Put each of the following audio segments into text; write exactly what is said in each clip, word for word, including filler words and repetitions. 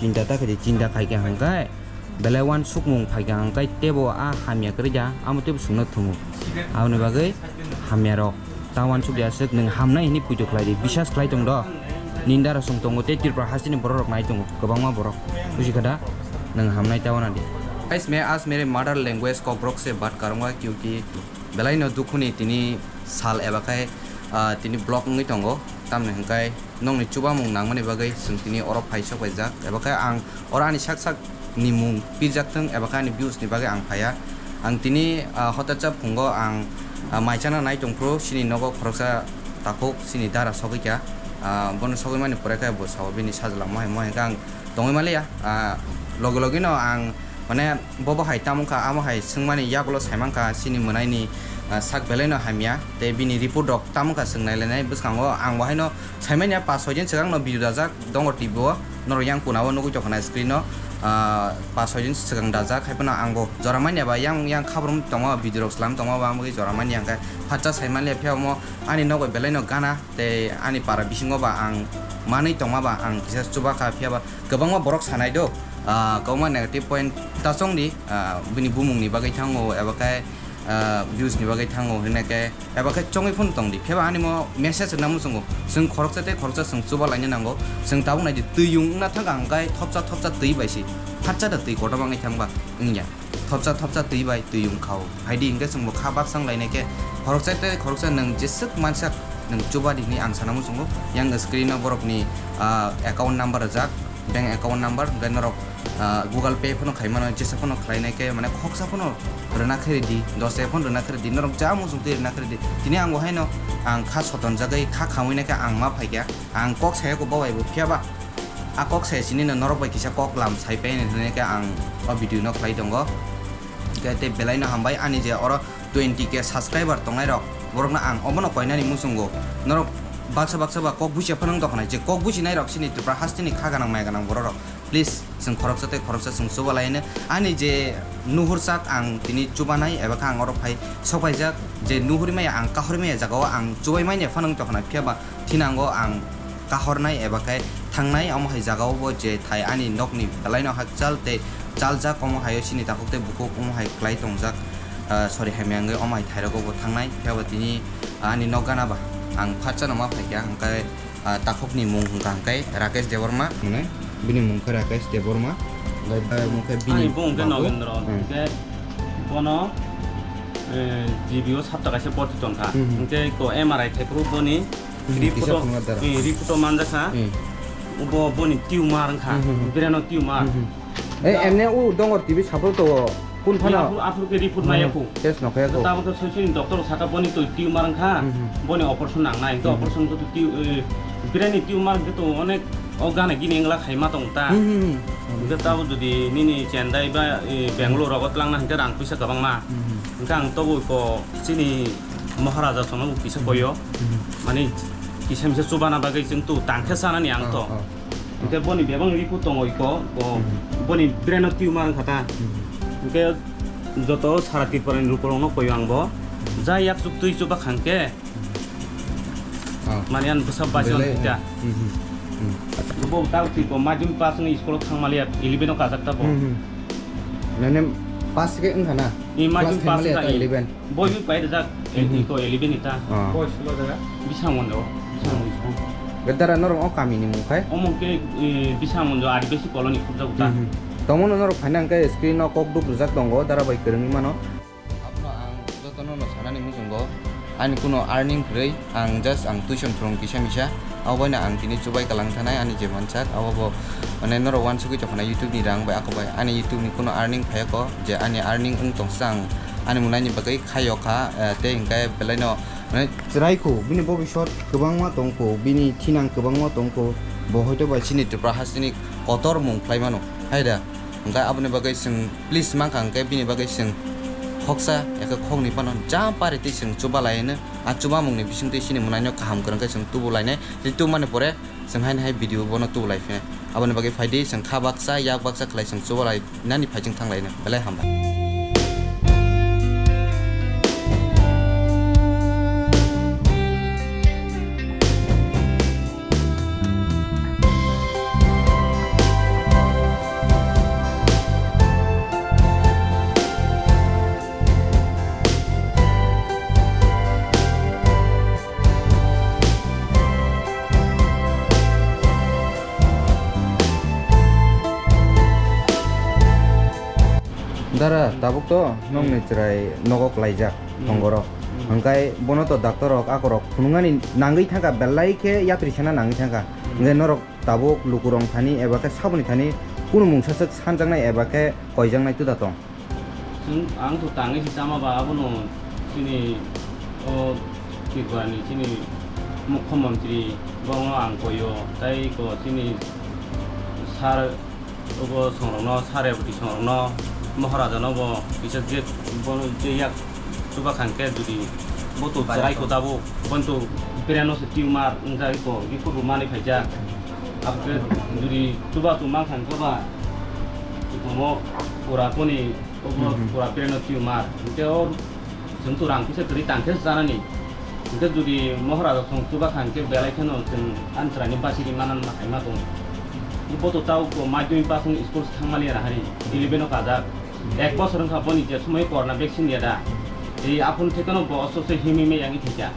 Chinta ta khaidi, chinta khaikha hwnkhe belai uansukmung phaikha hwnkhe teibo a hamya kwrwida, amo teibo chwngno thungo. Aboni bagwi hamyarok ta uansukya swk nwng hamnai hwnwi puitu khlaidi, biswas khlai tongdo. Nini dara chwng tongo tei Tripura hasteni borokrok nai tongo kwbangma borok, buji kha da? Nwng hamnai ta uanadi. Guys, मैं आज मेरे mother language cockroach से बात करूंगा क्योंकि belai no dukhuni tini sal eba khai, ah, tini block wngwi tongo, tamni hwnkhe nokni chubamung nangmani bagwi chwng tini oro phai sok paijak, eba khe ang oro ani sak sak ni mung pirjak thung eba khe ani views ni bagwi ang phaiya. Ang tini, ah, hotacha phungo ang, ah, mai chana nai tongphuru, chini nogo khoroksa takhuk chini dara sogwi kha, ah, bono sogwi mani pore khe bo sao bini sajla mohai mohai khe ang tongwi manliya, ah, logi logi no ang, mane, bo bo hai tamo kha, amo hai swngmani yagulo saimankha, chini mwnaini, ah, sak belai no hamya, tei bini report rok tamo kha swng nailainai bwskango. Ang bo haino saimanya, pas soi din swkang no video dajak Dongor T V o, norok yang kuna o nugwi tongkha na screen o, ah, pas soi din swkang dajak, hai phano ang bo jora manya ba yang yang khabar tongma ba video rok slam tongma ba ang bo jora manya, hwnkhe phatsa saimanliya, phiya omo ani nogo belai no gana. Tei ani para bisingo ba ang manwi tongma ba ang kisa chuba kha, phiya ba kwbangma borok sanai do, ah, kwbangma negative point ta chong di, ah, bini bumung ni bagwi thango eba khe, ah, views ni bagwi thango hinwi khe eba khe chongwi phano tong di, phiya ba ani mo message rwna muchungo. Chwng khoroksa tei khoroksa chwng chuba laina nango, chwng tabuk nai di, twi yung wngna thang ang khe thopsa thopsa twi bai si, phatsa da twi kotor wngwi thang ba wngya. Thopsa thopsa twi bai twi wngkha o. Phaidi hwnkhe chwngbo kha baksa wnglainai khe, khoroksa tei khoroksa nwng jeswk mansak nwng chuba di hwnwi ang sana muchungo. Yang screen o borokni, ah, account number rijak, bank account number, hwnkhe norok, ah, Google Pay phano khai mano, jesa phano khlainai khe, mane, khoksa phano rwna khe ridi, dos taka phano rwna khe ridi, norok ja muchung twi rwna khe ridi. Tini ang bo haino ang kha sotonjagwi kha khamwi nai khe ang ma phaikha, ang kok saya khe bo bai bo, phiya ba a kok se sini no norok bai kisa kok lam sai pai ni hwnwi khe ang o video no khlai tongo. Hwnkhe tei belai no hambai ani je oro twenty K subscriber tongnai rok, borok no ang obono koinani muchungo. Norok baksa baksa ba kok busia phano wng tongkha nai, je kok businai rok sini Tripura hasteni kha ganang mai ganang borok rok, please chwng khoroksa tei khoroksa chwng chuba lai hino. Ani je nuhur sak ang tini chubanai eba khe ang oro phai sok paijak, je nuhuri maya ang kahori maya jaga o ang chubai manya phano wng tongkha nai, phiya ba thinango ang kahornai eba khe thangnai, omo hai jaga o bo je thai ani nokni belai no hakchal tei chaljak, omo hai o chini takhuk tei bukhuk omo hai klai tongjak, ah, sorry, hamya wngwi omo hai thai rogo bo thangnai. Phiya ba tini ani nok gana ba ang phatsa no ma phaikha, hwnkhe, ah, takhuk ni mung hwnkha hwnkhe Rakesh Debbarma, mane bini mung khe Rakesh Debbarma, hwnkhe, ah, mung khe bini ani bung khe babu. Nogendro, hmm. Hwnkhe bono, eh, G B o sapta kaisa borti tongkha. Hmm, hmm. Hwnkhe ko M R I thaiphuru boni Hmm, report kisa o, phunga dara. Eh, report o manjakha. Hmm. Obo boni tumor wngkha, Hmm, hmm, hmm. Brain o tumor. Hmm, hmm. Eh, emne u Dongor T V saphuru to kun Ni phano? Aphuru, aphuru khe report Hmm, maya hmm. Kho. Test no khaya kho. Tabuk khe soisini doctor saka boni to tumor wngkha, Hmm, hmm. Boni operation nangnai. To Hmm, hmm. Operation to tu-, eh, brain ni tumor hwnkhe to onek o gana gini wngla khaima tong ta. Hmm, hmm, hmm. Hwnkhe tabuk jodi nini Chennai ba, eh, Bangalore rogo twlangna hwnkhe rang puisa kwbangma. Hmm, hmm. Hwnkhe ang tobo ko chini Maharaja sono kisa koyo. Hmm. Mani kisa misa chubana bagwi chwng tu tangkhe sanani ang to. Oh, oh. Hwnkhe boni bebak report tongo iko, ko Hmm. Boni brain o tumor wngkha ta. Hmm. Hwnkhe joto sara Tripura ni lukurokno koyo ang bo. Hmm. Ja yak chuk twi chuba khangkhe. Oh. Mani ang bwsa bachon Belai, hita. Hmm, hmm, hmm. Bo ta twi ko majum pass ni school o thangmaliya eleven o kajak ta bo. Hmm, hmm. Mane pass khe wngkha na? Ni majum Class pass khaimaliya wngkha ta i. Eleven. Boi bai pai rijak, eh, Mhm. Iko eleven ita. Ah. Boi sulo jaga. Bisang mondo, bisang mondo. Gadara norok o kami ni mung khai? Omo ke, eh, bisang mondo Adibasi colony khurjak ta. Mhm. Tongmo no norok phaina hwnkhe screen o kok duk rijak tongo, dara bai kwrwngwi mano. Abono ang jotono no sanani muchungo, ani kuno earning kwrwi, ang just ang tuition phrung kisa misa. Abo baino ang tini chubai kalang thanai ani je mansak, abo bo, mane, norok uansugui tongkha na YouTube ni rang bai, ako bai ani YouTube ni kuno earning phaiya ko, je ani earning wng tongsa ang ani mwnai ni bagwi khaio kha, eh, tei hwnkhe belai no, mane, chwrai kho, bini bobiswt kwbangma tong kho, bini thinang kwbangma tong kho, bo hoito bai chini Tripura hasteni kotor mung khlai mano, hai da? Hwnkhe aboni bagwi chwng please mankha, hwnkhe bini bagwi chwng khoksa, yakhe khoknwi phano jam pari twi chwng chuba lai hino. A chubamungni bisingtwi chini mwnaino kaham kwrwngkhe chwng tubu lainai. Tei tubumani pore chwng haino hai video bono tubu lai phinai. Aboni bagwi phaidi chwng kha baksa, yak baksa khlai chwng chuba lai nani phaichwng thang laino. Belai hambai. Dara, hmm, tabuk to nokni, hmm, chwrai nogo klaijak, hmm, thongorok. Hmm. Hwnkhe bono to doctor rok akorok phunuknani nangwi thangkha, belai khe yapri sana nangwi thangkha. Hmm. Hwnkhe norok tabuk lukurok thani eba khe saboni thani kunu mungsa swk sanjaknai eba khe koijaknai tuda tong? Chwng, ang to tangwi se chama ba, abono chini o Tripura ni chini mukhyamantri bono ang koio, tei ko chini sir obo songrokno, sir Rebati songrokno, Maharaja no bo kisa je bono je yak chuba kha hwnkhe jodi bo to chwrai ko tabuk, bono to brain o se tumor wngjagwi ko, bikhubu manwi phaijak. Abokhe jodi chubachu mankha hwnkhe ba, omo pura boni, omo, mhm, pura brain o tumor. Hwnkhe o chwng to rang kisa kwrwi tangkhe chanani. Hwnkhe jodi Maharaja song chuba kha hwnkhe belai kheno chwng ani chwraini bachiri manani ma hai ma tongo. Bo to tao ko madhyamik pass wng school thangmani era hari, eleven o kajak. Ek bosor wngkha boni je somoi corona vaccine ya da. Ei aphuru thekeno bo oso se himwi maya wngwi thangkha.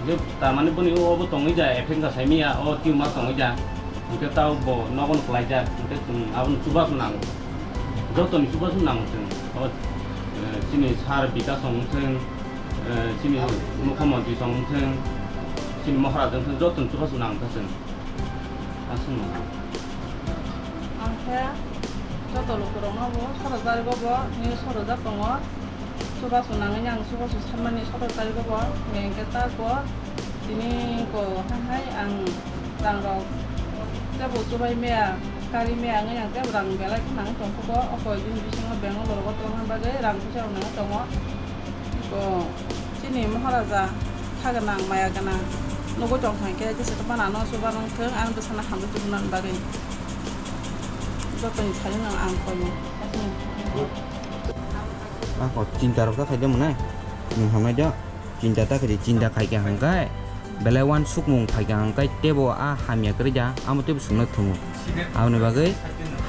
Hwnkhe tamani boni o obo tongwi ja, effect wngkha saimanya, o tumor tongwi ja. Hwnkhe tao bo nogono klaijak, hwnkhe chwng abono chubachu nango. Jotoni chubachu nango chwng. O, eh, chini sir Bikash wng thwng, eh, chini mukhyamantri wng thwng, chini Maharaja wng thwng, jotoni chubachu nango ta chwng. Aswkno. Ang khe joto lukurokno bo sorojak bo, news sorojak tongo. Chubachu nangwi ang chubachu sanmani sorojak bo, hwnkhe ta bo tini ko hai hai ang rangrok tebo chubai maya, kari maya wngwi ang tebo rang belai khe nangwi tongkha bo. O koi bini bisingo Bangalore o tongna bagwi rang puisa rok nangwi tongo. Ko chini Maharaja kha gwnang, maya gwnang nugwi tong kha khe, jesa khe bana no chuba nang thung, ang bwsano hamjak tubuna bagwi. Jotoni thani no ang koino. Ako chinta rok ta khaide mwnai. Nwng hamnai do. Chinta ta khaide, chinta khai kha hwnkhe belai uansukmung phai kha hwnkhe tebo a hamya kwrwi da, amo tebo chwngno thungo. Aboni bagwi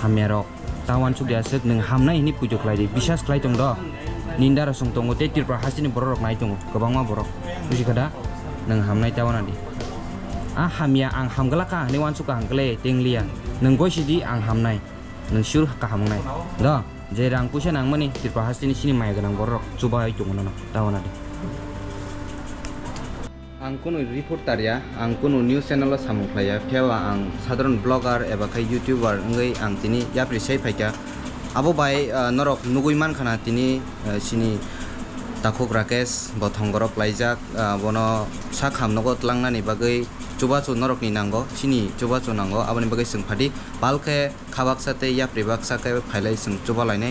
hamya rok. Ta uansuk ya swk nwng hamnai hwnwi puitu khlai di, bisas khlai tong do. Nini dara song tongo tei Tripura hasteni borok rok nai tongo, kwbangma borok. Buji kha da? Nwng hamnai ta wana di. A hamya ang hamgwlak kha hwnwi uansuk kha hwnkhe le tei wng liya. Nwng goi si di ang hamnai. Nwng sure kaham wngnai. Do, je rang puisa nangmani Tripura hasteni sini maya gwnang borok rok chubai tongo nono. Ta wana di. Ang kunu reporter ya, ang kunu news channel o samung khlai ya, phiya ba ang sadharon blogger eba khai youtuber wngwi ang tini yapri sai phaikha. Abo bai, ah, norok nugwi mankha na tini, ah, chini takhuk Rakesh bo thongborok laijak, ah, bono sak ham nogo tlangnani bagwi chubachu norokni nango, chini chubachu nango, aboni bagwi chwng phadi palkhe kha baksa tei yapri baksa khe phailai chwng chuba lainai.